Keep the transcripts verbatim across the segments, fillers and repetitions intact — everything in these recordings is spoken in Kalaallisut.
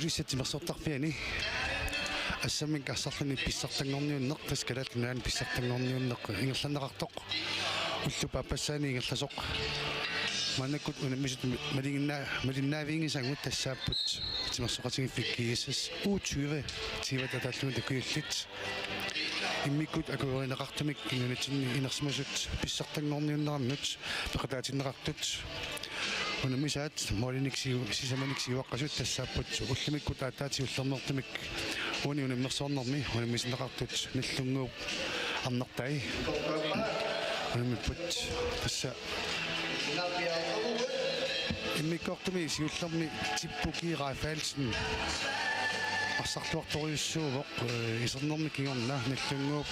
Pissat timersortarfiani assammik arsarluni pissartanngorniunneq, tassa Kalaallit Nunaanni pissartanngorniunneq ingerlanneqartoq. Ullut paapassaani ingerlasoq. Maannakkut unammisut malinginna-, malinnaavigisagut tassaapput timersoqatigiiffik G S S U tyve, tyve ataallugu takujuullit. Immikkut akuerineqartumik nunatsinni inersimasut pissartanngorniunnerannut peqataatinneqartut. Unammisaat målinik siu-, sisamanik siuaqqasut tassaapput ullumikkut aatsaat siullermeertumik uani unammersuarnermi unammisinneqartut Nagdlúnguup Arnartai. Unammipput tassa immikkoortumi siullermi Tippu G. Rafaelsen arsarluartorujussuuvoq, eh, isernermi kingorna Nagdlúnguup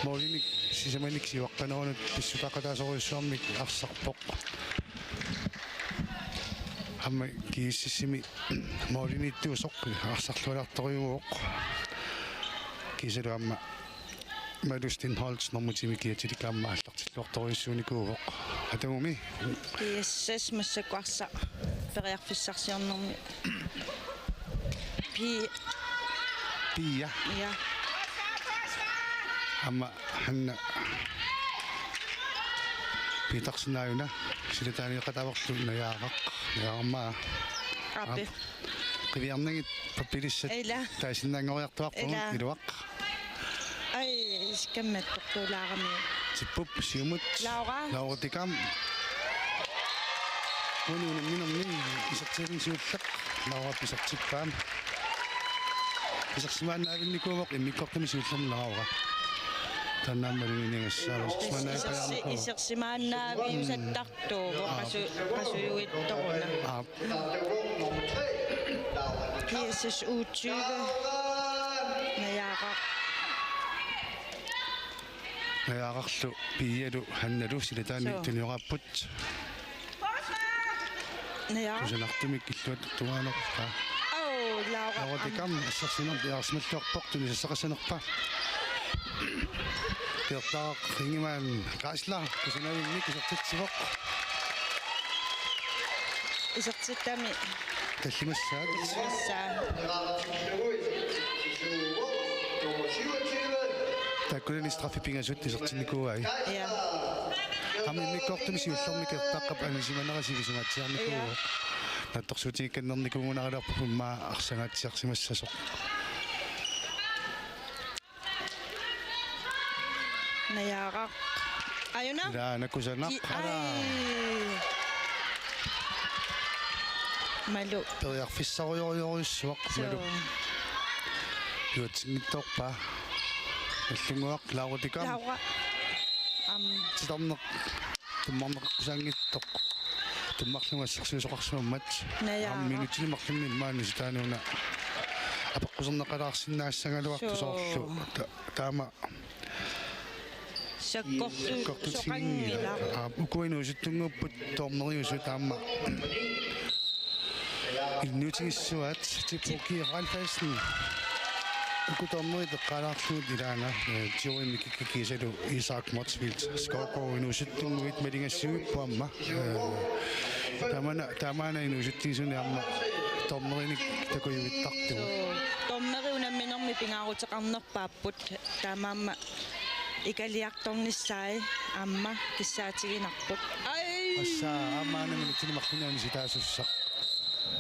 målinik sisamanik siuaqqanerannut pissutaaqataasorujussuarmik arsarpoq. Aamma G S S-imi måliniittuusoq arsarlualaartorujuuvoq. Kiisalu aamma Malu Steenholdt normu tiimi kiatilik aamma aallartilluartorujussuunikuuvoq. Atagumi G S S massakkut arsaq periarfissarsiornermi. Pi- Pia. Ja. Aamma Hanna Petersen aajuna. Silataaniiqataavorlu Najaaraq. Najaaraq aamma. Aappi. Qiviarnagit pappilissat. Ila. Taasinnaanngoriartuarpugut. Ila. Iluaq. Ai, iskammat tortuulaarami. Tippup siumut. Laura. Laura Tikam. Uani unamminermi isertitani siulleq Laura pisortippaa. Isersimaannaavinnikuuvoq immikkoortumi siullermi Laura. Taanna aamma maluginiagassaaq. Isersi-, isersimaannaaviusattartuuvoq. Aa. Qasu-, qasujuittoruna. Aa. G S S U tyve. Najaaraq. Najaararlu Pialu Hannalu silataani. Suu. Tunioraapput. Najaaraq. Kusanartumik illuatungaanarpa. Au, Laura. Laura Tikam assersuinermut piareersimalluarpoq tunisassaqassanerpa. Peertaaq Ingemann Geisler, kusanartumik isertitsivoq. Isertitami. Tallimassaat. Tallimassaat. Taakkunani straffit pingasut isertinnikuuai. Ja. Aamma immikkoortumi siullermi Peertaaqqap anisimanera sivisungaatsiarnikuuvoq. Ja. Naatsorsuutigikkannernikuugunarallarpoq immaqa arsangaatsiarsimassasoq. Najaaraq. Aajuna. Ilaana kusanaq. Ki-, ala. Ai. Malu. Periarfissarujorujussuaq. Suu. Malu. Iluatsinngitsoorpaa. Nagdlúnguaq Laura Tikam. Laura. Am. Titarneq. Tummarneqaqqusaanngitsoq. Tummarlugu assersuisoqarsimammat. Najaaraq. Aamma minutsini marlunni maani sitaanuna. Apeqquserneqalaassinnaassagaluartoq. Suu. Soorlu. Ta-, taama. Sakkortu-, sakkortutiginngilaat. Soqanngilaq. Aa, ukua inuusuttunnguupput dommeriusut aamma. Ilinniutigissuaat Tippu G. Rafaelsen. Uku dommerit eqqaalaarlugit ilaana, eh, Joey Mikikka kiisalu Isak Motzfeldt. Skovgaard inuusuttunnguit maligassiuipput aamma. Eh, taamani, taamani inuusuttunnguit aamma dommerinik takujuittartugut. Suu, dommeri unamminermi pingaaruteqarnerpaapput. Taamaammat ikaliartornissaat aamma kissaatiginarput. Ai! Tassa aamma una minutsini marlunni anisitaasussaq.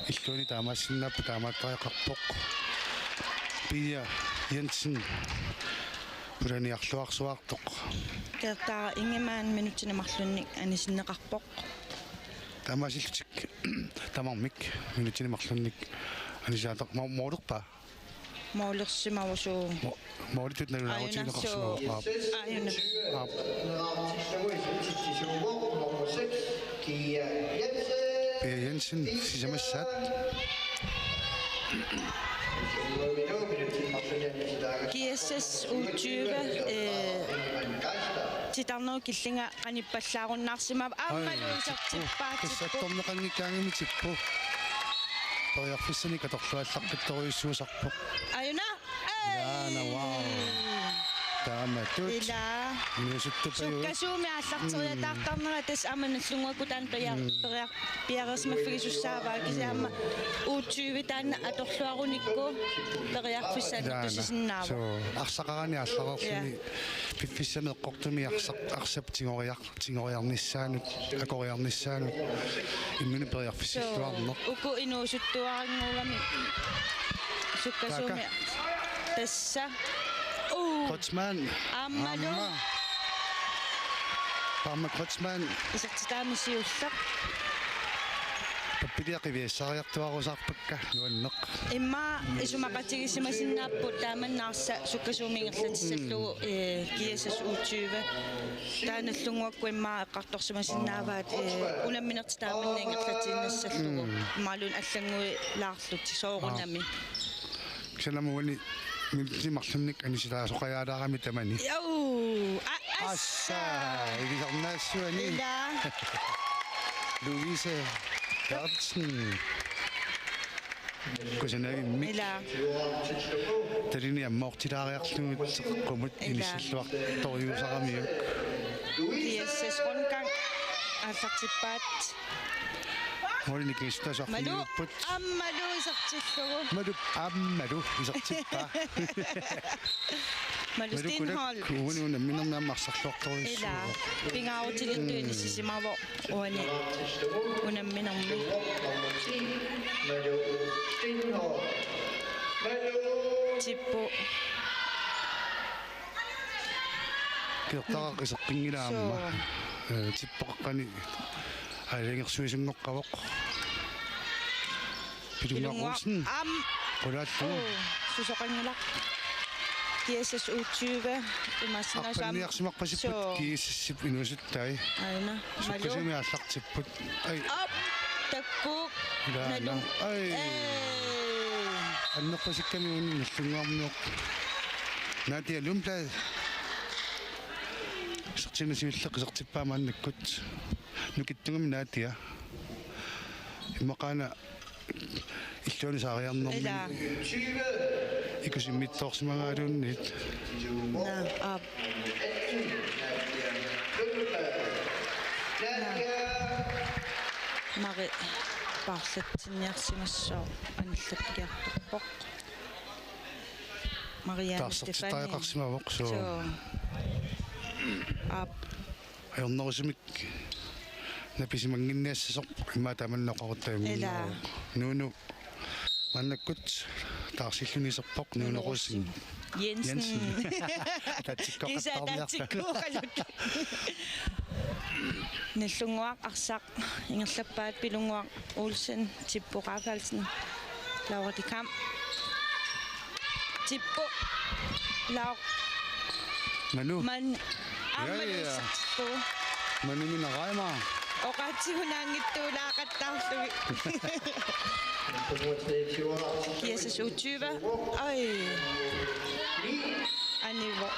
Illuini taamaassinnaappat taamaattariaqarpoq. Pia Jensen pulaniarluarsuartoq. Peertaaq Ingemann minutsini marlunni anisinneqarpoq. Taamaasillutik tamarmik minutsini marlunnik anisaataq mo-, moolerpaa. Moolersimavoq suu. Mo-, moolitut nalunaarutiginoqarsimavoq. Aajuna. Aap. Aajuna. Aap. Pia Jensen sisamassaat. G S S U tyve, eh, titarnerup killinga qanippallaarunnaarsimavoq. Aamma. Ai, Luisa Tippu. Tippa, Tippu. Tassa attorneqanngikkaangami Tippu. Periarfissanik atorluallaqqittorujussuusarpoq. Aajuna. Ilaana, wow. Taamatut. Ilaa. Inuusuttupajuit. Sukkasuumik aallarteriataartarnera tassa aamma Nagdlunguakkut taanna peria-, mm, peria-, piareersimaffigisussaavaa kisianni aamma U tyve taanna atorluarunikku periarfissanik, ilaa, tusisinnaavoq. Suu, arsaqarani aallarerluni. Ja. Piffissami eqqortumi arsaq, arsap tigoriar-, tigoriarnissaanut, akoriarnissaanut imminut periarfissilluarneq. Suu, uku inuusuttuarannguugami sukkasuumik. Taaka. Tassa. Uu. Kreutzmann. Aammalu. Aamma. Aamma Kreutzmann. Isertitaami siulleq. Pappiliaq qiviassariartuarusaarpakka nuanneq. Immaqa isumaqatigisimasinnaapput taamanna arsaq sukkasuumik ingerlatissallugu, mm, eh, G S S U tyve. Taanna Nagdlunguakkut immaqa eqqartorsimasinnaavaat, eh, unamminertik taamanna ingerlatiinnassallugu. Mm. Imaluunniit allannguilaarlutik soorunami. Aa. Kisianni aamma uani minutsit marlunnik anisilaasoqajaalaaramik tamani. Jau! A-, assa! Assa! Ilisarnaassuani. Ilaa. Louise Berthelsen. Kusanagimmi. Ilaa. Talini ammoortilaariarlugu qumut, ilaa, inissilluartorujussuusaramiuk. G S S rundgang aallartippaat. Målinik inissilluartuarfigiupput. Malu aammalu isertillugu. Malu aammalu isertippaa. Malu Steenholdt. Uani unamminermi aamma arsarluartorujussuuvoq. Ilaa. Pingaarutilittut, mm, inissisimavoq uani unamminermi. Tippu. Kiortaqaq iseqqinngilaq aamma. Suu. Eh, tippoqaqqani aalajangersuisunngoqqavoq. Pilunguaq. Pilunguaq Olsen. Aamma. Qulaallugu. Uu, susoqanngilaq. G S S U tyve imaassinnaavoq. Arpanniarsimarpasipput. Suu. G S S-ip inuusuttai. Aana. Malu. Sukkasuumik aallartipput. Ai. Op. Takkuuk. Ilaa, nalung. Ai. Ee. Annerpasikkami uani Nagdlunguarmiut. Nadia Lundblad. Isertinut siulleq isertippaa maannakkut. Nukittungami Nadia. Immaqaana illuanut saariarnermi. Ilaa. Ikusimmittoorsimagaaluunniit. Naa, aap. Naa. Mari paarlatsinniarsimassooq anillakkiartorpoq. Marianne Stefani. Taarsertitariaqarsimavoq, suu. Suu. Aap. Ajornerusumik napisimannginniassasoq immaqa tamanna oqaruttaaq. Ilaa. Nuunu maannakkut taarsilluni iserpoq, Nuunu Rosing Jensen. Jensen. Ataatsikkoqattaarniarta. Kisa ataatsikkoqaluta. Nagdlunguaq arsaq ingerlappaat, Pilunguaq Olsen, Tippu Rafaelsen, Laura de Kam. Tippu. Laura. Manu. Man-, aamma. Ja, ja, ja. Isertillugu. Manu Mina Reimer. Oqaatsigunaanngitsuulaaqattaarlugit. G S S U tyve. Oj. Anivoq.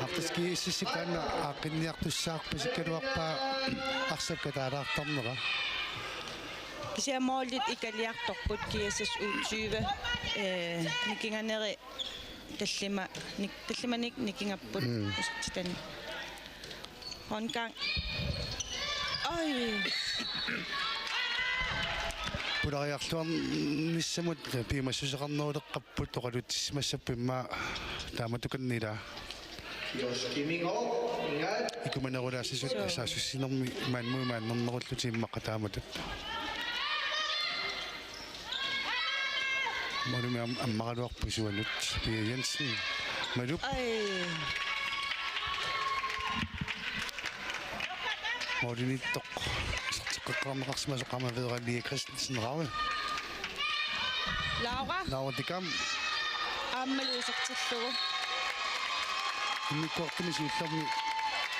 Aamma G S S-ip taanna aaqqinniartussaarpasikkaluarpaa arsap kataalaartarnera. Kisianni målit ikaliartorput G S S U tyve, eh, nikinganeri tallima-, nik-, tallimanik nikingapput. Mm. Isertitanik. Rundgang. Oj. Pulariarluarnissamut piumassuseqarneruleqqapput, oqalutsissimassapput immaqa taamatukanniilaa. Ikumanerulaassasut. Suu. Saassussinermi maanna imaannernerullutik immaqa taamatut. Målimi am-, ammaraluarpoq isuanut. Pia Jensen. Malup. Aj. Målimiittoq iserteqqaarneqarsimasoq aamma Vera Lie Christensen Rave. Laura. Laura de Kam. Aammalu isertillugu. Immikkoortumi siullermi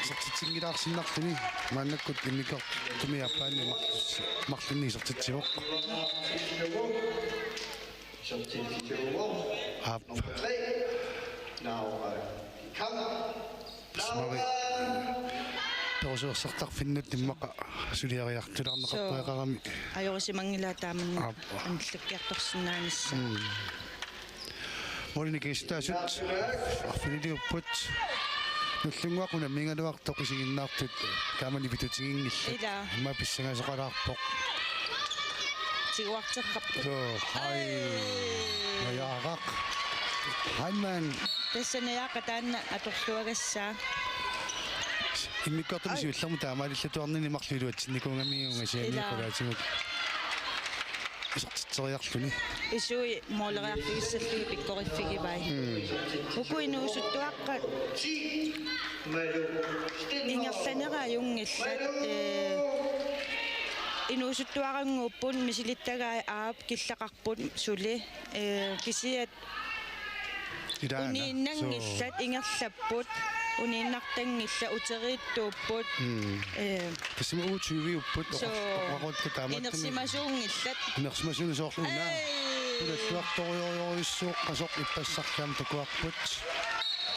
isertitsinngilaarsinnarluni, maannakkut immikkoortumi aappaanni mar-, marlunnik isertitsivoq. Aap. Pismari. Perusuersartarfinnut immaqa suliariartulaarneqartariaqarami. Suu. Ajorisimanngilaat taamanna. Aap. Anillakkiartorsinnaanissaq. Mm. Målini kiistaasut arfiniliupput. Nagdlunguaq unammigaluartoq isiginnaartut taamani pitutiginngillat. Ila. Immaqa pissangasoqalaarpoq. Tiguarteqqapput. Soo, ai. Ai. Najaaraq. Heilmann. Tassa Najaaraq taanna atorluagassaa. Immikkoortumi siullermut taamaalillatuarnini marluk iluatsinnikuugamiuk ungasiami. Ila. Qulaatigut isertitseriarluni. Isui måleriarfigissallugit pikkoriffigivai. Mm. Uku inuusuttuaqqat ingerlanerat ajunngillat, ee, inuusuttuarannguupput misilittagaat aap killeqarput suli, ee, kisiat Ilaana. Uniinnanngillat, soo, ingerlapput, uniinnartanngillat, uteriittuupput. Mm. Ee. Tassami uutiviupput, soo, oqar-, oqarutta taamaattumik. Inersimasuunngillat. Inersimasuunngillat soorlu una. Ei. Tulalluartorujorujussuuqqasoq ippassaq aamma takuarput.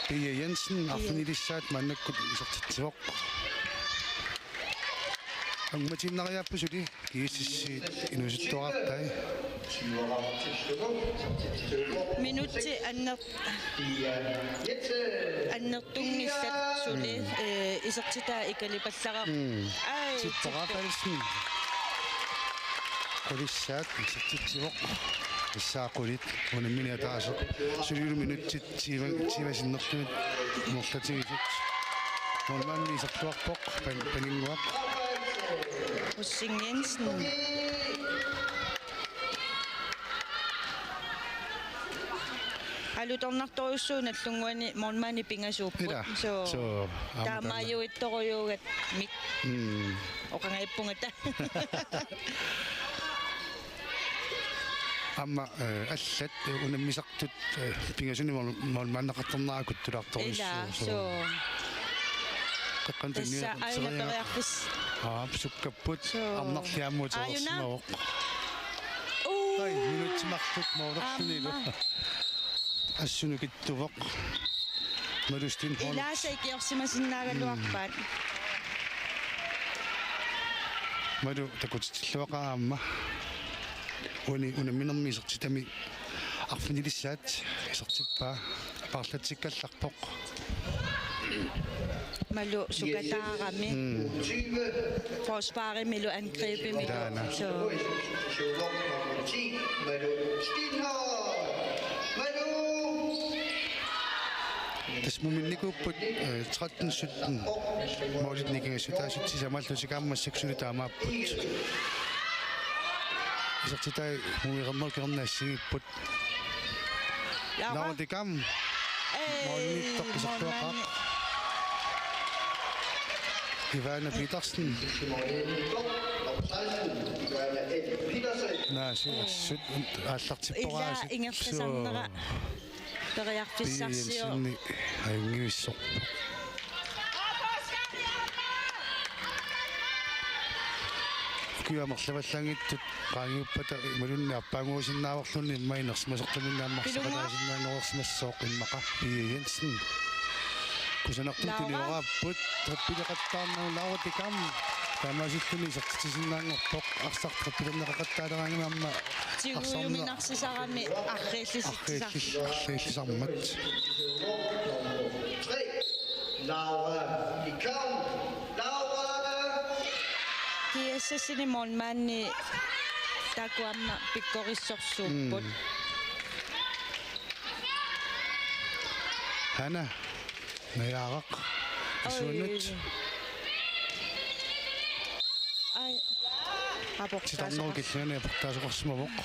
Pia Jensen, ii, arfinilissaat maannakkut isertitsivoq. Angumatiinnariaapput suli. G S S inuusuttuarartai. Minutsit anner-, annertunngillat suli, mm, ee, isertitaa ikalipallaraaq. Mm. Ai, Tippoq Rafaelsen. Qulissaat isertitsivoq. Issaaq qulit unammineq ataaseq. Sulilu minutsit tyve, tyve sinnerlugit ingerlatigisut. Målmandi iserluarpoq, pan-, paninnguaq. Rosing Jensen. Alutornartorujussuuvoq Nagdlunguani målmandit pingasuupput. Ila. Soo, soo, aamma taamaajuittorujuugatsigit. Mm. Oqangajappungata. Aamma, eh, allat, eh, unammisartut, eh, pingasunik mål-, målmandeqartarnerat akuttulaartorujussuuvoq. Ila, soo. Qeqqanut tassa tunniuteqartariaqarpoq. Aajuna periarfissaq. Aap, sukkapput. Soo. Arnarliammut aajuna. Uu. Ai, minutsit marluk målerlunilu. Aamma. Assunukittuvoq. Malu Steenholdt. Ilaasa ikiorsimasinnaagaluarpaat. Mm. Malu takutitsilluaqaaq aamma. Uani unamminermi isertitami arfinilissaat isertippaa paarlatsikkallarpoq. Malu sukataarami. Mm. Forsvarimilu angrebimilu. Taanna. Soo. Tassa muminnikuupput, eh, tretten sytten målit nikingassutaasut sisamaallutik aamma massakkut suli taamaapput. Isertitai mumireernerup kingorna assigiipput. Laura. Laura Dikam. Ei, målimiittoq iserluaqaaq. Målmandi. Ivana Petersen. Naasi, assut aallartippoq. Ila aasiit. Ingerlasarnera. Soo. Periarfissarsiu. Pia Jensen ajunngivissoq. Ukiut amerlavallaanngitsut qaangiuppata imaluunniit aappaaguusinnaavorluunniit immaqa inersimasortaminni aamma arsaqataasinnaanngorsimassooq immaqa Pia Jensen. Kusanartumik Laura. Tunioraapput, trippileqattaarnagu Laura Dikam. Taamaasilluni isertitsisinnaanngorpoq, arsaq trippilerneqaqattaaleraangami aamma arsarneq. Tigujuminarsisarami arriillisitsisaaq. Arriillis-, arriillisarmat. Laura Dikam. Laura. G S S-imi målmandi takuamma pikkorissorsuupput. Mm. Hanna Najaaraq. Oj. Isuannut. Ai. Aportaasuq. Titarnerup killingani aportaasoqarsimavoq.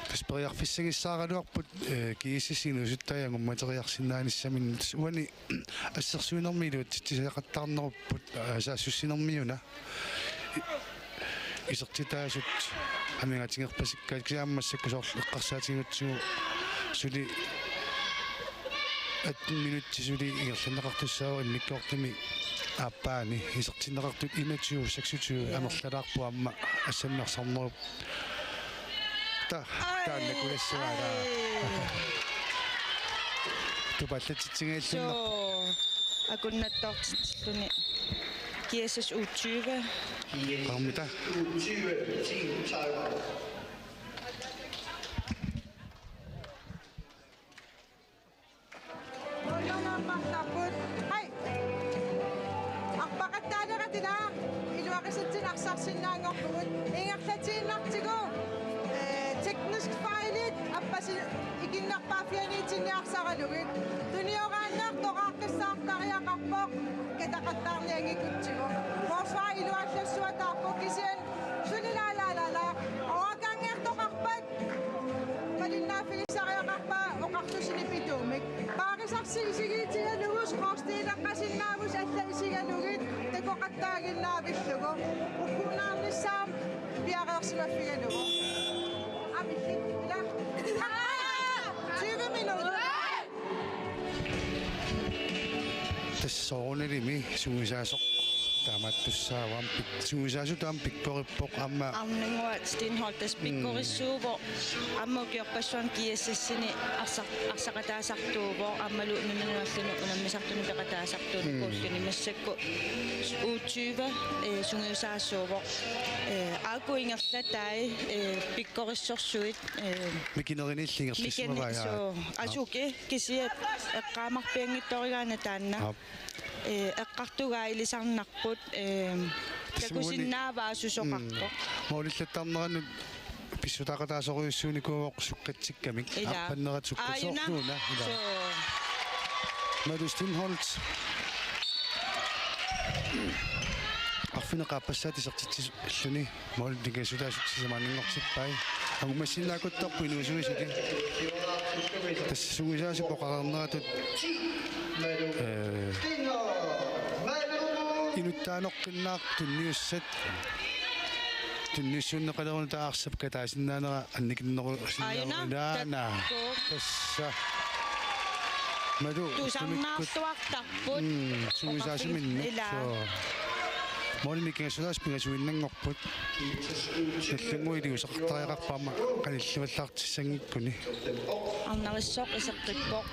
Tassa periarfissagissaaraluarput, eh, G S S inuusuttai angummateriarsinnaanissaminnik. Tassa uani assersuinermi iluatsitsisaqattaarnerupput, eh, saassussinermiuna. I-, isertitaasut amigaatigerpasikkaat kisianni aamma massakkut soorlu eqqarsaatigigutsigu suli atten minutsit suli ingerlanneqartussaavoq immikkoortumi aappaani isertinneqartut enogtyve seksogtyve. Ja. Amerlalaarpoq aamma assammi arsarnerup. Ta-, ai, taanna kulassuara. Ai. Tupaallatsitsingajalluinnarpoq. Soo, akunnattoortitsilluni. G S S U tyve. Qammita. Hej. Arpaqattaanerat ila iluarisatsinnik arsarsinnaanngorpugut. Ingerlatiinnartigu, eh, teknisk fejlit appasi-, ikinnerpaaffianiitsinni arsaralugit. Tunioraanneq toraaqqissaartariaqarpoq, kataqattaarnianngik ikkutsigu. Forsvar iluallassuataarpoq kisianni suli la la la la. Overgangertoqarpat. Malinnaaffigissariaqarpaa oqartusinik pituumik. Paarisarsi isigiitigalugu skorsteneqasinnaavussi alla isigalugit takoqattaaginnaavillugu. Ukkuunnaarnissaa piareersimaffigalugu. Amillit ila. Tyve minutter. Tassa soorunalimi sungiusaasoq taamaattussaavoq, aamma pik-, sungiusaasoq taama pikkorippoq aamma. Arnannguaq Steenholdt tassa Mm. pikkorissuuvoq, aamma ukiorpassuarni G S S-ini arsaq-, arsaqataasartuuvoq, aammalu nunanut allanut unammisartunut peqataasartuuvoq Mm. ulluni massakkut U tyve, eh, sungiusaasuuvoq. Eh, aajuku ingerlatai, eh, pikkorissorsuit, eh, Mikineriniilli ingerlassimavai, mikini-, aa. Soo, aa. Asuki kisiat eqqaamarpianngitsoorigaanni taanna. Aap. Eh, eqqartugai ilisarnarput, eh, Tassa takusinnaavaa susoqarpoq. Mm. Målillattarneranut pissutaaqataasorujussuunikuuvoq sukkatsikkamik. Ila. Aappannerat sukkat- Aajuna. Soorluuna, ila. Soo. Madu Steenholdt. Arfineq-aappassaat isertitsilluni. Mål-, nikingassutaasut sisamaanngortippai. Angumassinnaakuttorput inuusuisut. Tassa sungiusaasup oqareerneratut, eh, inuttaanoqqinnaaq tunniussat. Tunniussuunneqaleruni taava arsap kataasinnaanera annikinnerusinnaanera. Aajuna, ilaana. Takkuuk. Tassa. Madu, tusarnaarluartarput. Mm, sungiusaasumik. Ila. Soo. Målimik kingassutaasut pingasuinnanngorput. Nallunnguit iliuuseqartariaqarput aamma qanillivallaartissanngikkuni. Arnarisoq iseqqippoq.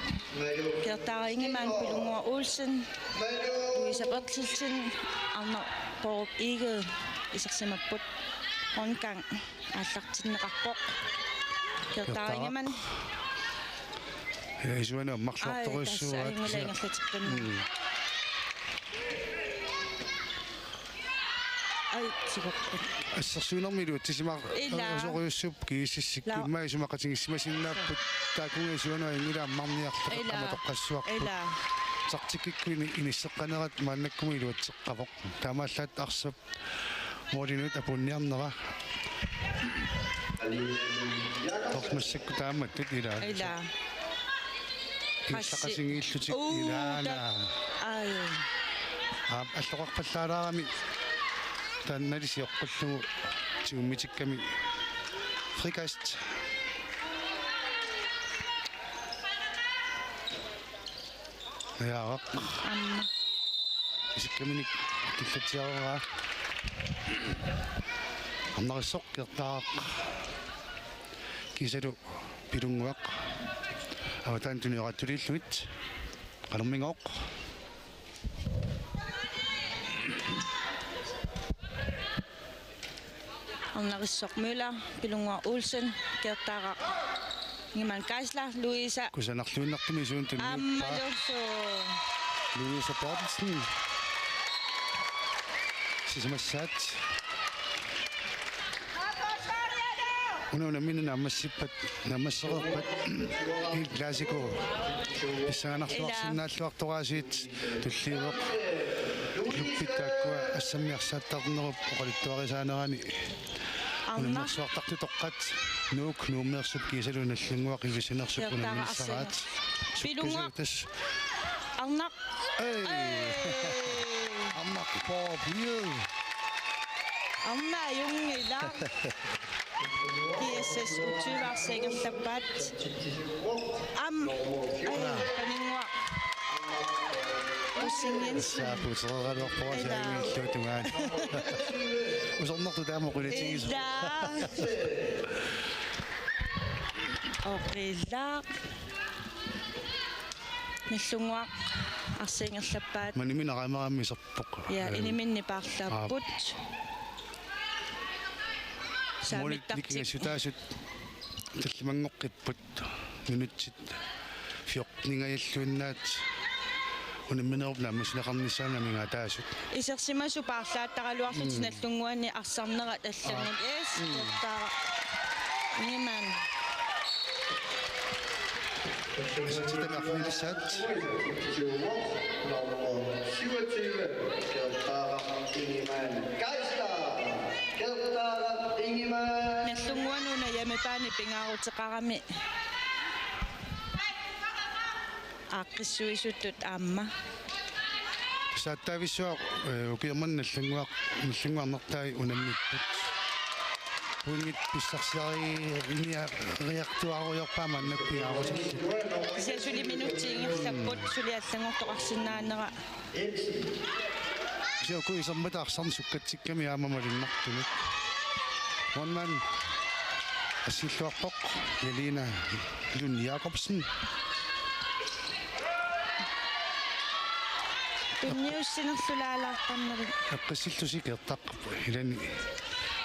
Gerthaaraq Ingemann, Pilunnguaq Olsen, Louise Berthelsen, Arne Borup Egede isersimapput. Rundgang aallartinneqarpoq. Gerthaaraq Ingemann. Ja, isuanut marlortorujussuuaat. Ai, tassa ajunngilaq ingerlatikkanni. Mm. Ai, tigorput. Assersuinermi iluatsisimar-, ila, osorujussuup kiisissikku. La. Immaqa isumaqatigiissimasinnaapput taakkununnga isuanut ajunngilaq ammarniarlugu. Ila. Qamatoqqassuarput. Ila. Taktikkikkut ini-, inisseqqanerat maannakkut iluatseqqavoq. Taamaallaat arsap målinut apuunniarnera. Tormassakkut taamattut ila. Ila. Iluaqatigiillutik. Uu, ilaana. Ta-, ai. Aap, alloqarpallaalaarami taannali sioqqullugu tigummitikkami. Frikast. Najaaraq. Aamma. Isikkaminik killatsiaraa. Arnarisoq Gerthaaraq. Kiisalu Pilunnguaq. Avataani tunioraatsuliillugit. Qanormigooq. Arnarisoq Møller, Pilunnguaq Olsen, Gerthaaraq Ingemann Geisler, Louise. Kusanarluinnartumik isuun tunniuppaa. Aammalu soo. Louise Berthelsen. Sisamassaat. Una unammineq naammassippat, naammassereerpat. Il Clasico. Pissanganarluarsinnaalluartoraasiit. Tulliuvoq. Klubbit taakkua assammiarsaattarnerup oqaluttuarisaanerani. Arnaq. Unammersuartartutoqqat Nuuk Nuummeersup kiisalu Nallunnguaq Ilulissaniitsup unamminersaraat. Pilunnguaq. Sukkasuutas. Arnaq. Ei. Ei. Arnaq Poop. Juu. Arnaq ajunngilaq. G S S U tyve-arsi ingerlappaat. Am-, ai, Paninnguaq. Ussing Jensen. Tassa puutereeraluarpara. Ila. Saanngilluutungaan. Usornartoq taama oqaluttuarisaasoq. Ila. Oqilaq. Nallunnguaq Arsiingerlappaat. Manimi naraamarammi serpoq. Ja, iniminni paarlaapput. Saammittartik. Nikingassutaasut tallimanngoqqipput minutsit fjorteningajalluinnaat unamminerup naammassineqarnissaanut amigaataasut. Isersimasut paarlaattaraluarlutik Nagdlunguani arsarnerat allanngut. Yes, Gertara Ingemann. Isertitami arfinilissaat. Nummer syvogtyve, Gertara Ingemann. Geisler, Gertara Ingemann. Nagdlunguanut una hjemmebanenik pingaaruteqarami. Aaqqissuisutut aamma. Saattaavissuaq, eh, ukioq manna Nagdlunguaq, Nagdlunguarnertai unammipput. Pointit pissarsiariniariartuarujoorpaat maannakkut pingaarutillit. Kisianni suli minutsit ingerlapput, suli allanngortoqarsinnaanera. Kisianni uku isermata arsarneq sukkatsikkami aamma malunnartunut. One man assilluarpoq Jelena Lund Jacobsen. Tunniussinerlulaalaartarnerit. Eqqissillusi Gertaqarpoq ilani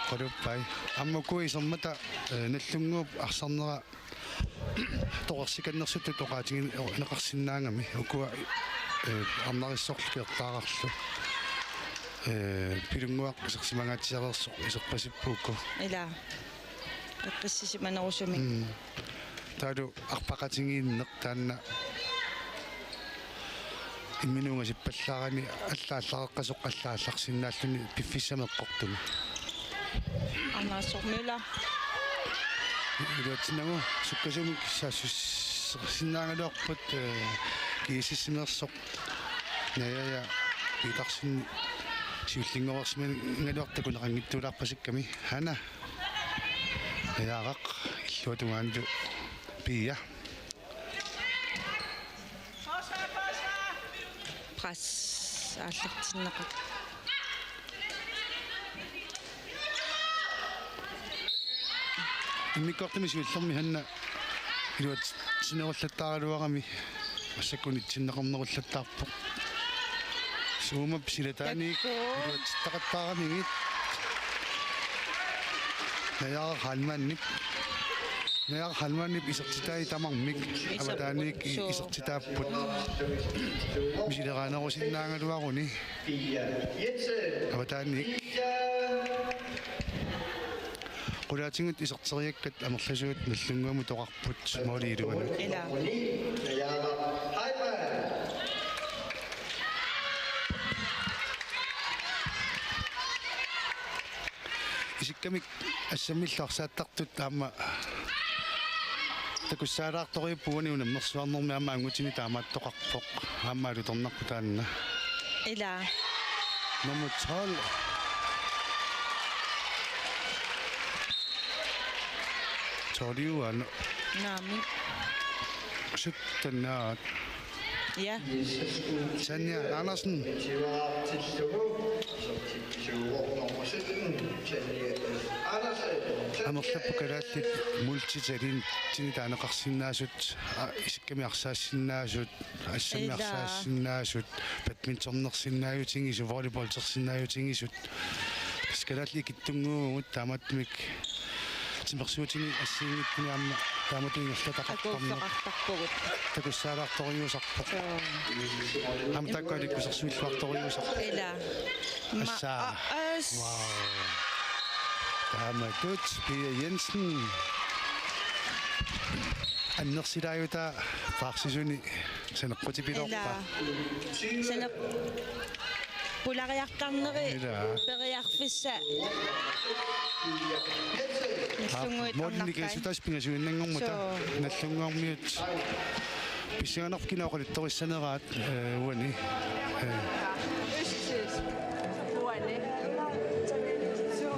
quluppai. Aamma uku isermata, eh, Nagdlunguup arsarnera toqorsikannersutut oqaatigineqarsinnaagami ukua, eh, arnarissorlu Gertararlu. Eh, Pilunnguaq isersimangaatsiareersoq iserpasippoq uku. Ila. Eqqissisimanerusumik. Mm. Taavalu arpaqatigiinneq taanna imminut ungasippallaarani allaallareqqasoq allaallarsinnaalluni piffissami eqqortumi. Arnarsormiula. Iluatsinnagu sukkasuumik saassussinnaagaluarput, eh, G S S-imeersoq Najaja Petersen siullinngoreersimangaluartoq takuneqanngitsuulaarpasikkami. Hanna Najaaraq illuata tungaanut Pia. Pres aallartinneqarpoq. Immikkoortumi siullermi Hanna iluatsinerullattaaraluarami massakkut unitsinneqarnerullattaarpoq. Suumap silataaniit Takku. Iluatsittaqattaaramigit. Najaaraq Hanmanip. Najaaraq Hanmanip isertitai tamarmik. Iser-, avataaniit i-, suu. Isertitaapput. Misileraanerusinnaagaluaruni. Avataaniit. Qulaatigut iserteriakkat amerlasuut Nagdlunguamut oqarput måli iluanut. Ila. Isikkamik assammillu arsaattartut aamma takussaalaartorujuupput uani unammersuarnermi aamma angutini taamaattoqarpoq. Aamma alutornarpoq taanna. Ila. Nummer tolv. Tolv uano. Naamik. Sytten naat. Ja. Tanja Andersen. Amerlappoq kalaallit multitalentini taaneqarsinnaasut, a, isikkami arsaassinnaasut, assammi Ila. Arsaassinnaasut, badmintonersinnaajutigisut, volleyballtersinnaajutigisut. Tassa kalaallit ikittunnguuvugut taamaattumik timersuutini assigiinngitsuni aamma taamatut ingerlataqartarneq. Akuuffeqartarpugut. Takussaalaartorujussuusarpoq. Suu. Aamma taakku alikkusersuilluartorujussuusarpoq. Ila. Ma-, Assa. A-, as. Wow. Taamatut Pia Jensen. Annersilaajutaa paarsisuni saneqqutipiloorpaa. Ila. Saneq-, pulariartarneri Ila. Periarfissaq. Nagdlunguit Morten arnartai. Nikasutaas pingasuinnanngormata. Suu. Nagdlunguarmiut. Pissanganarpoq kina oqaluttorissaneraat, eh, uani. Eh. Uani.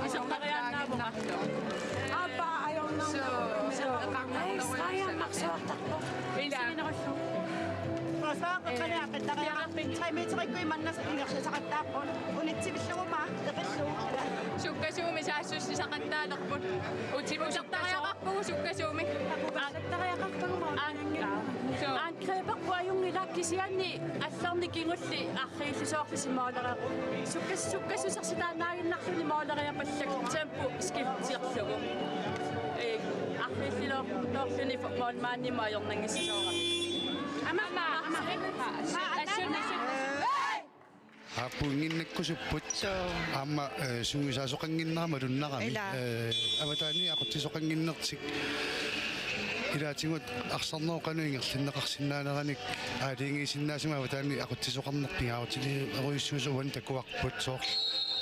Isertariaannaavugut. Aappa ajornarpoq. Suu. Ai, straajarmarsuartarpoq. Ila. Siginerullu. Qasaaqqaneaqqittariaqarpin tre meterikkut manna ingerlasaqattaapput. Unitsivillugu maa, eqillugu. Sukkasuumik saassussisaqattaalerput. Utimusartariaqarpugut sukkasuumik. Aap. Aap. Suu. Angriberput ajunngilaq. Kisianni allarni kingulli arriillisoorlusi måleriarput. Sukkas-, sukkassusersitaannaaginnarluni måleriapallak tempo skiftiarlugu. Ee, arriilliloorluni målmandimut ajornanngissasoorami. Ama, ama, ama. Assunni. Aappuinnginnakkusupput. Soo. Aamma, eh, sungiusaasoqannginnera malunnarami. Ila. Eh, avataani aqutsisoqannginnertik. Ilaatigut arsarnerup qanoq ingerlanneqarsinnaaneranik aalajangiisinnaasumik avataani aqutsisoqarneq pingaarutilerujussuusoq uani takuarput soorlu.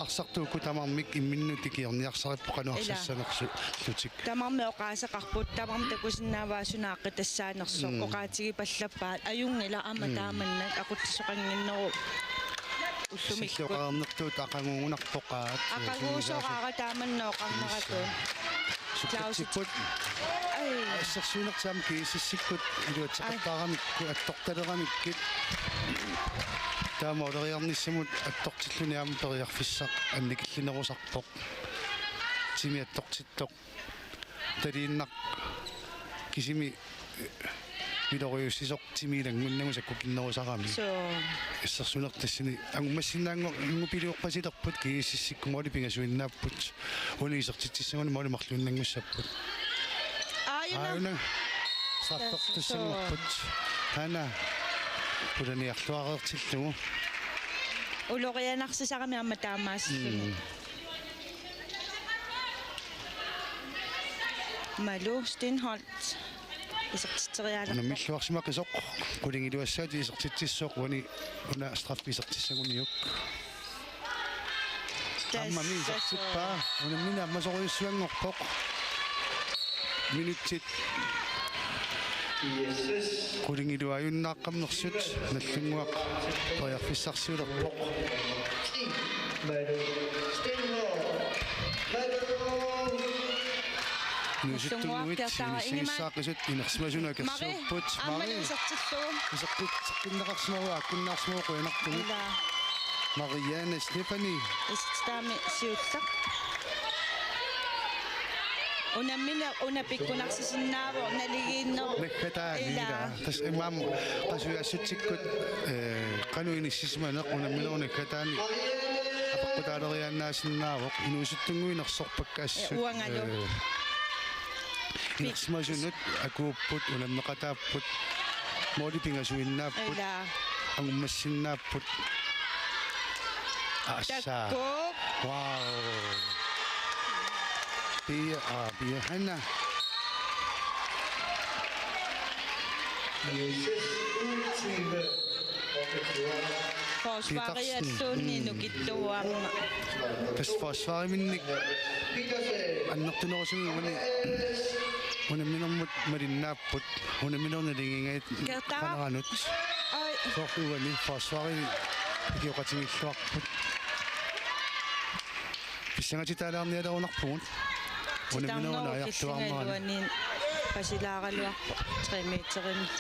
Arsartuukkut tamarmik imminnut ikiorniarsarippoq qanoq. Ila. Arsassanersullutik. Tamarmik oqaaseqarput, tamarmik takusinnaavaat suna aaqqitassaanersoq, mm, oqaatigipallappaat, ajunngilaq aamma, mm, taamannak aqutsisoqannginnerup ullumikkut. Silluqarnertut aqaguugunarpoq aat. Aqaguusoraara taamannak oqarneratut. Sukkatsipput. Ai. Assersuinertik aamma GSS-ikkut iluatseqattaaramikku, ai, attortaleramikkit. Taama måleriarnissamut attortilluni aamma periarfissaq annikillinerusarpoq. Timi attortittoq. Taliinnaq kisimi, eh, miloriussisoq timi ilanngunnagu sakkukinnerusarami. Soo. Assersuinertik tassani angummassinnaanngorpasilerput, GSS-ikkut måli pingasuinnaapput. Uani isertitsissaguni måli marluinnanngussapput. Aajuna. Aajuna. Straffertussanngorput. Soo. Hanna. Ulaniarluareertillugu. Ulorianarsisarami aamma taamaasilluni. Mm. Malu Steenholdt. Isertitserialerpoq. Unammilluarsimaqisoq, qulingiluassaatit isertitsissaaq uani una straffi isertissaguniuk. Tassa. Aammami isertippaa, unammineq ammasorujussuanngorpoq. Minutsit. Qulingiluaajunnaarnersut, Nagdlunguaq periarfissarsiulerpoq. Inuusuttunnguit, Nagdlunguaq, Kertaa, Ingemar. Inissinnissaaqisut, inersimasut akersuupput. Mari, aamma Mari. Isertillugu. Isertitseqqinneqarsimavaa, akkunnaarsimavaa, qujanartumik. Ila. Marianne Stephanie. Isertitaami siulleq. Unammineq una pikkunarsisinnaavoq naligiinnerup. Naggataani, ila, ila. Tassa imaammat qasujaassutsikkut, eh, qanoq inissisimaneq unamminerup naggataani apeqqutaaleriaannaasinnaavoq inuusuttunnguit nersorpakka assut. Eh, uangalu. Eh, inersimasunut akuupput, unammeqataapput, måli pingasuinnaapput, ila, angummassinnaapput. Assa. Takkuk. Wow. Pia, ah, Pia Hanna. Forsvarialluunniit, mm, nukittuarma. Tassa forsvariminnik annertunerusumik uani unamminermut malinnaapput, unamminerup naligiinngitsut. Kertaa. Qaneranut. Ai. Soorlu uani forsvari ikioqatigiilluarput. Pissangatitaalaarnialerunarpugut. Unamminerup naajartuarnerani. Titarnerup killingaluani pasilaaraluarpoq tre meterimik.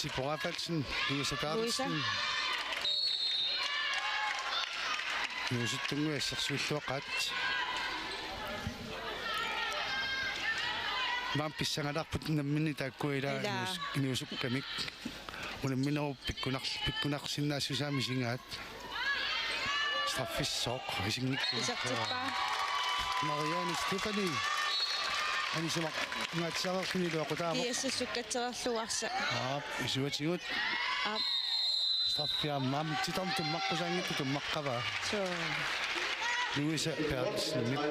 Tippo Rafaelsen, Louise Berthelsen. Louise. Inuusuttunnguit assersuilluaqaat. Maani pissangalaarput namminneq taakkua ila. Ila. Inuus-, inuusukkamik. Unamminerup pikkunar-, pikkunarsinnaassusaa misigaat. Straffissooq isiginngikkuit. Isertippaa. Marianne Stephanie. Anisimaqqaatsiareerluni iluaqutaavoq. P S S sukkatserluarsa. Aap, isuatigut. Aap. Straffia aamma titarneq tummaqqusaanngitsoq tummaqqavaa. Soo. Louise Berthelsenip.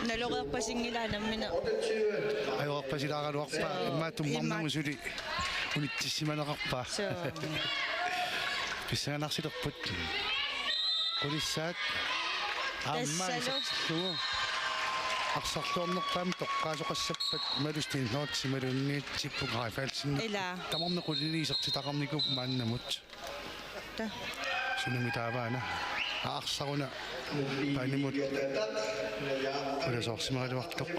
Naloreerpasinngilaa nammineq. Ajoreerpasilaaraluarpaa. Soo. Immaqa tummarnermut suli unitsissimaneqarpaa. Soo. Pissanganarsilerput. Qulissaat. Aamma. Tassalu. Isertillugu. Arsarluarnerpaamik toqqaasoqassappat Malu Steenholdt imaluunniit Tippo Rafaelsen. Ila. Tamarmik qulinik isertitaqarnikuupput maannamut. Ta. Sunami taavaana. Arsaq una paanimut ulasoorsimagaluartoq.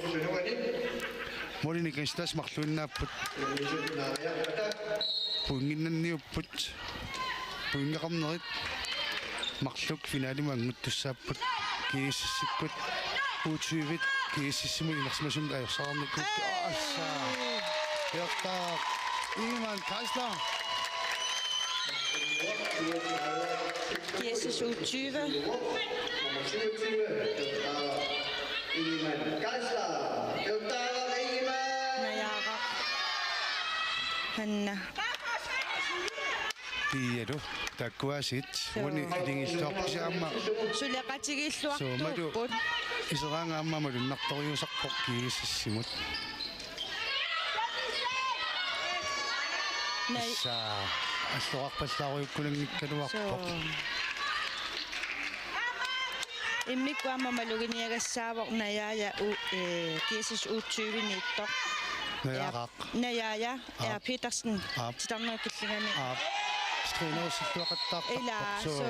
Målinik kansitas marluinnaapput. Pointinnanniupput. Pointeqarnerit marluk finalimut annguttussaapput. GSS-ikkut U tyve-t GSS-imut inersimasumik ajorsarnikuupput. Assa. Kertaa. Ingemann Geisler. G S S U tyve. Ingemann Geisler. Najaaraq. Hanna. Pialu. Takuasit. Uani ilingilluarpisi aamma. Suleqatigiilluartuupput. Iseraanga aamma malunnartoriusarpoq G S S-imut. Naj- Issa alloqarpallaarujukkunanngikkaluarpoq. Immikkut aamma maluginiagassaavoq Najaaja U-, eh, G S S U tyve-niittoq. Najaaraq. Najaaja, Aap. Petersen. Aap. Titarnerup killingani. Aap. Trænerusilluaqattaartarpoq. Ilaa, soo.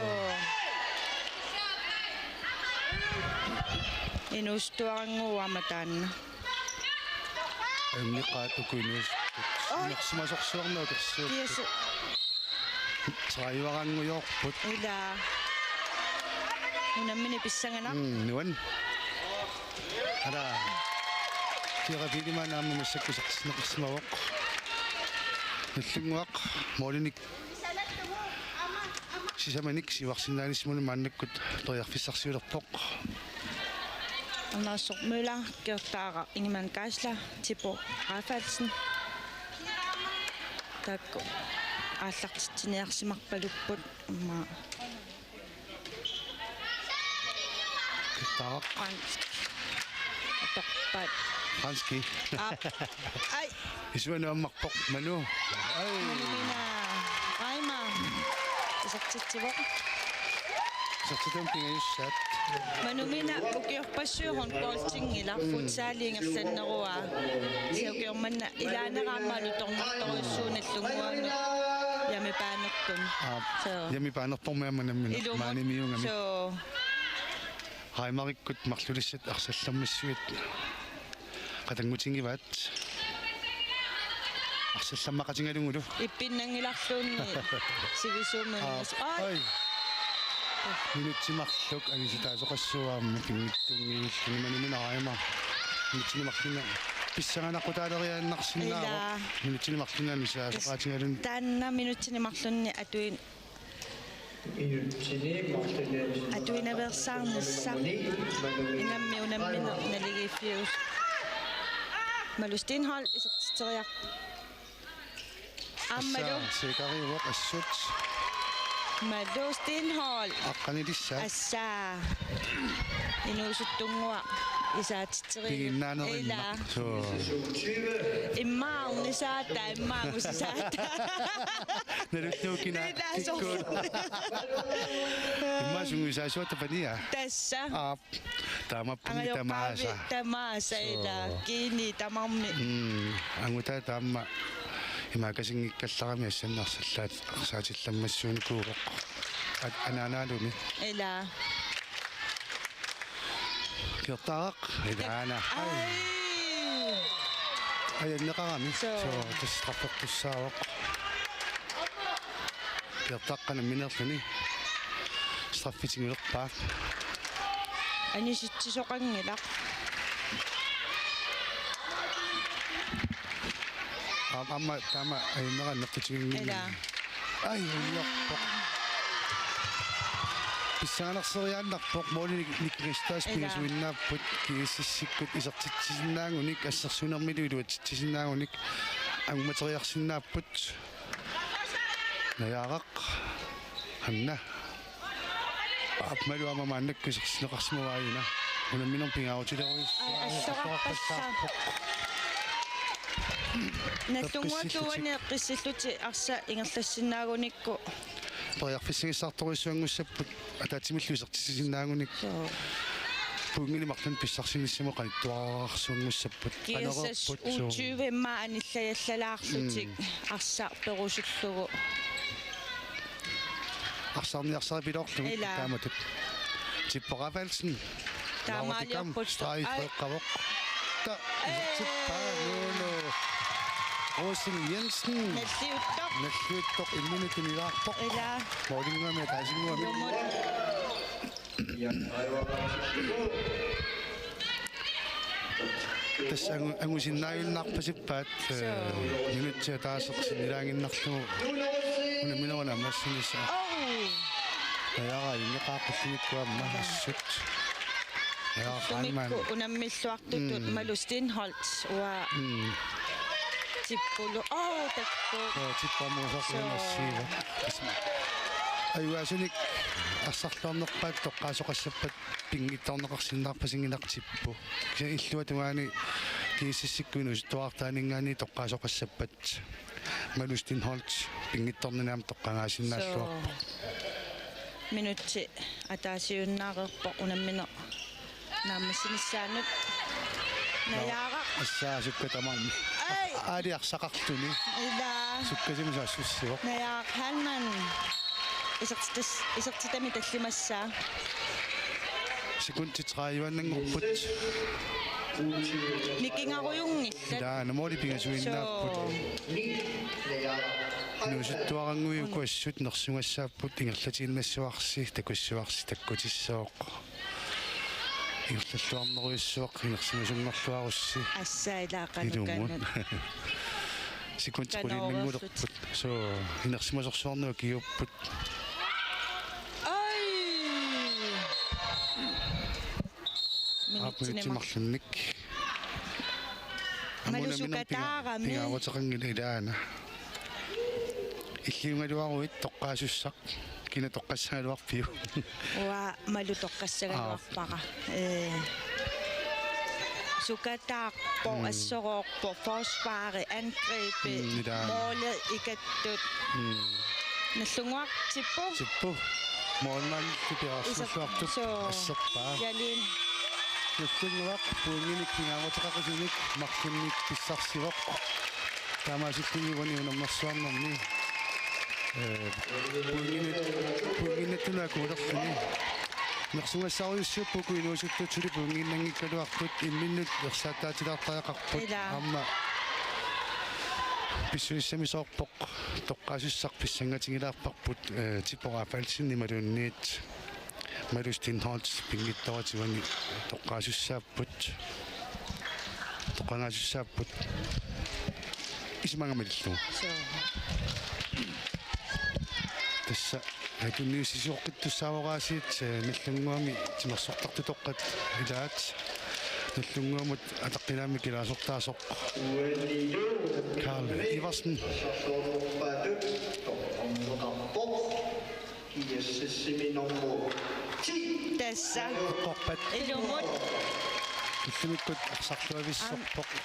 Inuusuttuarannguuvoq aamma taanna. Anniqaat uku inuusuttut. Oj. Inersimasorsuarneq utersiupput. Kiisu. Trediverangujoorput. Ilaa. Unammineq pissanganaq. Mm, nuann. Ala. Kira Biidimaana aamma massakkut isertitseqarsimavoq. Nallunnguaq målinik sisamanik siuarsinnaanissamut maannakkut periarfissarsiulerpoq. Arnarsuaq Møller, Gertara Ingemann Geisler, Tipo Rafaelsen. Taakku aallartitsiniarsimarpalupput, aamma Gertara. Fransk. Atorpaat. Franski. Aap. Ai. Isuanu ammarpoq Manu. Ai. Manumina. Aima. Isertitsivoq. Isertitun pingajussaat. Manumina ukiorpassuit håndboldinngilaq, futsali ingerlanneruaa. Kisianni ukiormanna ilaanera aamma alutornartorujussuuvoq Nallunnguamut. Jami Paanertun. Aap. Soo. Jami Paanerpormi aamma nammineq. Ilumut. Maanimiugami. Soo. Aimarikkut marlulissat arsallammassuit qatanngutigivaat. Arsallammaqatigalugulu. Ippinnanngilarluunniit sivisuumik. Aa, unnas-, ai! Ai. Minutsit marluk anisitaasoqassuuvoq aamma pinngitsuunngivilluni, manumina aima. Minutsini marlunni pissanganaqutaaleriaannarsinnaavoq. Ilaa. Minutsini marlunni anisitaasoqaatigaluni. Taanna minutsini marlunni atuin- Atuinaveersaarnissaq. Ingammik unammineq naligiiffius. Malu Steenholdt isertitseriarpoq. Aammalu. Tassa siikariuvoq assut. Malu Steenholdt. Aqqanilissaat. Assaa. Inuusuttunnguaq isaatitseriarpoq. Piginnaanerunnaq. Ilaa. Soo. Immaarnisaata, immaangusisaata. Naluttuukina. Ilaa, soo. Kikkut. Immaqa sungiusaasuata pania. Tassa. Aap. Taamaappunga. Angajorpaavi tamaasa. Tamaasa. Soo. Ilaa. Kiini tamarmi. Mm. Angutaa taama imaakasinngikkallarami assannersallaat arsaatillammassuunikuuvoq. At-, anaanaalumi. Ilaa. Gertaq, ilaana. Ai. Ajanneqarami. Soo. Soo, tassa straffertussaavoq. Gertaq nammineerluni. Straffitigilerpaa. Anisitsisoqanngilaq. Aam-, aamma taama ajunnera nertutiginngimmat. Ilaa. Ai, uiorpoq. Pissanganarsiinnarpoq, målinik Nick Ristads. Ilaa. Pingasuinnaapput, G S S-ikkut isertitsisinnaagunik, assersuunermilu iluatsitsisinnaagunik, angummateriarsinnaapput. Najaaraq. Hanna. Aap, Malu aamma maannakkut isertinneqarsimavaa aajuna. Unamminermi pingaarutilerius-. Ai, alloqarpassaarpoq. Nallunnguakka uani eqqissillutik arsaq ingerlassinnaagunikku. Periarfissagissaartorujussuanngussapput ataatsimillu isertitsisinnaagunik. Soo. Pointinik marlunnik pissarsinissamut qanittuararsuanngussapput. G S S Qanereerput, soo. U tyve immaqa anillajallalaarlutik. Mm. Arsaq perusullugu. Arsarniarsaripiloorlugit. Ilaa. Taamatut. Tippo Rafaelsen. Taamaaliorput. Laura Dikam, streg, ai. Freqqavoq. Ta-, ei. Tippa, Lulu. Rosing Jensen. Nalliuttoq. Nalliuttoq, imminut tunilaarpoq. Ilaa. Målinnguami, ataasinnguami. Ilumut. Ja, aivan. Tassa angu-, angusinnaajunnaarpasippaat, eh, minutsit ataaseq sinnilaaginnarlugu unamminerup naammassinissaq. Oh! Najaaraq inneqaaq ullumikkut aamma assut. Najaaraq Haanmaan. Unammilluartutut. Mm. Malu Steenholdt uanga. Mm. Tippulu. Oh, takku. Oh, tippamuusaq. Soo. Unassiiva. Ajugaasunik arsarluarnerpaat toqqaasoqassappat pinngitsoorneqarsinnaarpasinnginnaq tippu. Kisianni illuatungaani G S S-ikkut inuusuttuarartaaninngaanniit toqqaasoqassappat Malu Steenholdt pinngitsoornini aamma toqqagaasinnaalluarpoq. Soo. Minutsit ataasiunnaareerpoq unammineq naammassinissaanut. Najaaraq. Assaa sukka tamarmi. Ai. Aali arsaqarluni. Ila. Sukkasimi saassussivoq. Najaaraq Haanmaan. Isertitas-, isertitami tallimassaa. Sekundit tredive-nnanngorput. Nikingarujunngillat. Ila, namuuli pingasuinnaapput. Soo. Inuusuttuarannguit uku assut nersugassaapput, ingerlatiinnassuarsi, takussavassi, takkutissooq. Ingerlalluarnerujussuaq, inersimasunngorluarussi. Assaa ilaa qanoq. Ilumut. Sekundit quliinnanngulerput. Soo, inersimasorsuarnut akiuupput. Ai! Aap, minutsit marlunnik. Malu sukataarami. Pingaaruteqanngilaq ilaana. Illiugaluaruit toqqaasussaq. Kina toqqassagaluarpiuk? Uanga Malu toqqassagaluarpara. Aap. Ee. Sukataarpoq, mm, assoroorpoq, forsvari, angribi, mm, ila, måli ikattut. Mm. Nallunnguaq tippu. Tippu. Målmandi piareersimasuartup. Soo. Asserpaa. Jalin. Nallunnguaq pointinik pingaaruteqaqisunik marlunnik pissarsivoq. Taamaasilluni uani unammersuarnermi, ee, pointinut, pointinnut akuulerluni. Nersugassarujussuupput uku inuusuttut suli pointinnanngikkaluartut, imminnut ersaattaatilaartariaqarput. Ila. Aamma pissusissamisoorpoq, toqqaasussaq pissangatigilaarparput, ee, Tippo Rafaelsen imaluunniit Malu Steenholdt pinngitsooratigut toqqaasussaapput. Toqqagaasussaapput. Isumaga malillugu. Soo. Tassa tunniussisuuqqittussaavoq aasiit, ee, Nallunnguami timersortartutoqqat ilaat. Nallunnguamut ataqqinaammik ilaasortaasoq Karl Iversen. G S S-imi nummer ti. Tassa. Eqqorpat. Ilumut. Ullumikkut arsarluavissorpoq. Am.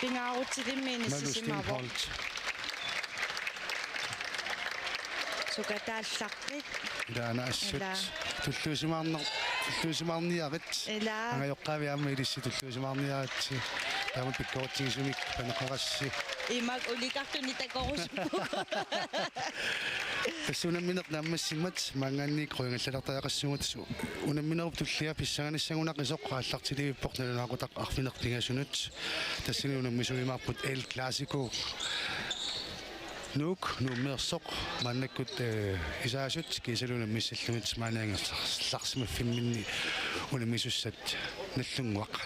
Pingaarutilimmi. Malu inissisimavoq. Steenholdt. Sukataallarpit. Ilaana assut. Ila. Tulluusimaarner-, tulluusimaarniarit. Ila. Angajoqqaavi aamma ilissi tulluusimaarniaritsi. Taama pikkorutsigisumik paneqarassi. Imak ulikartuni takorusukkukkit. Tassa unammineq naammassimmat maanngaanniit qujangallattariaqassuugut. Unamminerup tullia pissanganissagunaqisoq aallartilivippoq nalunaaqutaq arfineq-pingasunut. Tassani unammisuujumaarput El Clasico. Nuuk, Nuummeersoq, maannakkut, eh, isaasut, kiisalu unammissallugit maani angerlarsimaffimminni unammisussat Nallunnguaq.